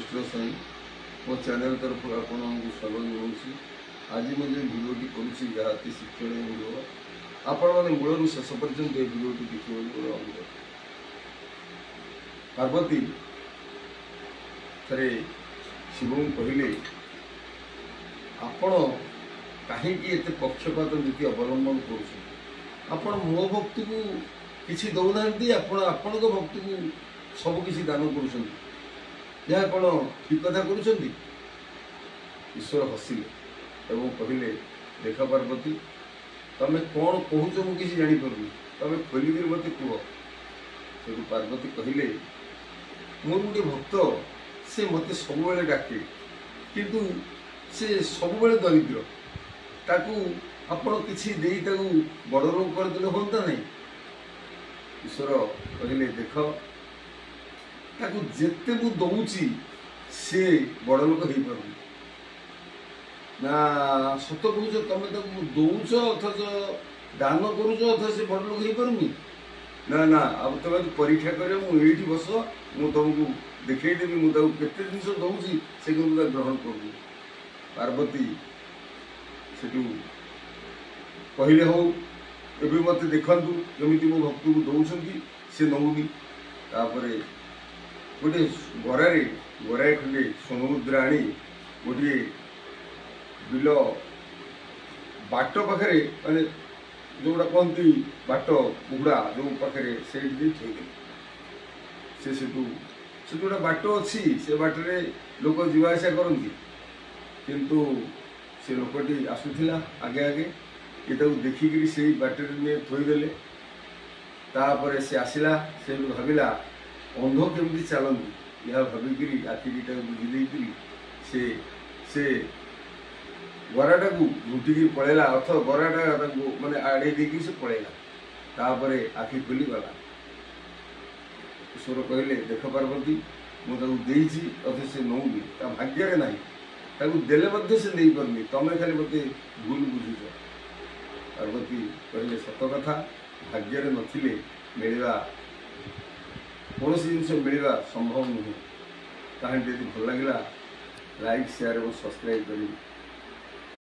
ଯୁଧିଷ୍ଠିର ସ୍ୱାଇଁ। ମୋ ଚ୍ୟାନେଲ୍ ତରଫରୁ ଆପଣଙ୍କୁ ସ୍ୱାଗତ ଜଣାଉଛି। ଆଜି ମୁଁ ଯେଉଁ ଭିଡ଼ିଓଟି କରୁଛି, ଯାହା ଅତି ଶିକ୍ଷଣୀୟ ଭିଡ଼ିଓ। ଆପଣମାନେ ମୂଳରୁ ଶେଷ ପର୍ଯ୍ୟନ୍ତ ଏ ଭିଡ଼ିଓଟି ଦେଖିବେ ବୋଲି ମୋର ଅନୁରୋଧ। ପାର୍ବତୀ ଥରେ ଶିବଙ୍କୁ କହିଲେ, ଆପଣ କାହିଁକି ଏତେ ପକ୍ଷପାତ ନୀତି ଅବଲମ୍ବନ କରୁଛନ୍ତି? ଆପଣ ମୋ ଭକ୍ତକୁ କିଛି ଦେଉନାହାନ୍ତି, ଆପଣ ଆପଣଙ୍କ ଭକ୍ତକୁ ସବୁ କିଛି ଦାନ କରୁଛନ୍ତି। ଏହା କ'ଣ ଠିକ୍ କଥା କରୁଛନ୍ତି? ଈଶ୍ୱର ହସିଲେ ଏବଂ କହିଲେ, ଦେଖ ପାର୍ବତୀ, ତମେ କ'ଣ କହୁଛ ମୁଁ କିଛି ଜାଣିପାରୁନି, ତମେ ଖୋଲିକିରି ମୋତେ କୁହ। ସେଠୁ ପାର୍ବତୀ କହିଲେ, ମୋର ଗୋଟିଏ ଭକ୍ତ, ସେ ମୋତେ ସବୁବେଳେ ଡାକେ, କିନ୍ତୁ ସେ ସବୁବେଳେ ଦରିଦ୍ର। ତାକୁ ଆପଣ କିଛି ଦେଇ ତାକୁ ବଡ଼ ଲୋକ କରିଦେଲେ ହୁଅନ୍ତା ନାହିଁ? ଈଶ୍ୱର କହିଲେ, ଦେଖ, ତାକୁ ଯେତେ ମୁଁ ଦଉଛି ସେ ବଡ଼ ଲୋକ ହେଇପାରୁନି। ନା, ସତ କହୁଛ? ତମେ ତାକୁ ଦଉଛ ଅଥଚ ଦାନ କରୁଛ, ଅଥଚ ସେ ବଡ଼ ଲୋକ ହେଇପାରୁନି? ନା ନା, ଆଉ ତମେ ପରୀକ୍ଷା କରିବ, ମୁଁ ଏଇଠି ବସ, ମୁଁ ତମକୁ ଦେଖେଇଦେବି। ମୁଁ ତାକୁ କେତେ ଜିନିଷ ଦଉଛି, ସେ କିନ୍ତୁ ତାକୁ ଗ୍ରହଣ କରୁନି। ପାର୍ବତୀ ସେଠୁ କହିଲେ, ହଉ, ଏବେ ମୋତେ ଦେଖନ୍ତୁ କେମିତି ମୋ ଭକ୍ତକୁ ଦଉଛନ୍ତି, ସେ ନଉନି। ତାପରେ ଗୋଟେ ଗରାରେ ଗରାଏ ଖଣ୍ଡେ ସ୍ୱର୍ଣ୍ଣମୁଦ୍ରା ଆଣି ଗୋଟିଏ ବିଲ ବାଟ ପାଖରେ, ମାନେ ଯେଉଁଟା କହନ୍ତି ବାଟ ବୁହୁଡ଼ା ଯେଉଁ ପାଖରେ, ସେଇଠି ଦେଇ ଥୋଇଦେଲେ। ସେ ସେଠୁ ସେଠୁ ଗୋଟେ ବାଟ ଅଛି, ସେ ବାଟରେ ଲୋକ ଯିବା ଆସିବା କରନ୍ତି। କିନ୍ତୁ ସେ ଲୋକଟି ଆସୁଥିଲା ଆଗେ ଆଗେ, ଏ ତାକୁ ଦେଖିକିରି ସେଇ ବାଟରେ ନେଇ ଥୋଇଦେଲେ। ତାପରେ ସେ ଆସିଲା, ସେଇଠୁ ଭାବିଲା ଅନ୍ଧ କେମିତି ଚାଲନ୍ତି, ଏହା ଭାବିକିରି ଆଖି ଦୁଇଟାକୁ ବୁଜି ଦେଇକିରି ସେ ଗରାଟାକୁ ଝୁଣ୍ଟିକି ପଳେଇଲା, ଅର୍ଥ ଗରାଟା ତାକୁ ମାନେ ଆଡ଼େଇ ଦେଇକି ସେ ପଳେଇଲା। ତାପରେ ଆଖି ଖୋଲିଗଲା। ଈଶ୍ୱର କହିଲେ, ଦେଖ ପାର୍ବତୀ, ମୁଁ ତାକୁ ଦେଇଛି ଅଥଚ ସେ ନଉନି। ତା ଭାଗ୍ୟରେ ନାହିଁ। ତାକୁ ଦେଲେ ମଧ୍ୟ ସେ ନେଇପାରୁନି। ତମେ ଖାଲି ମୋତେ ଭୁଲ ବୁଝୁଛ। ପାର୍ବତୀ କହିଲେ, ସତ କଥା, ଭାଗ୍ୟରେ ନଥିଲେ ମିଳିବା କୌଣସି ଜିନିଷ ମିଳିବା ସମ୍ଭବ ନୁହେଁ। କାହାଣୀ ଯଦି ଭଲ ଲାଗିଲା, ଲାଇକ୍, ସେୟାର ଏବଂ ସବସ୍କ୍ରାଇବ୍ କରି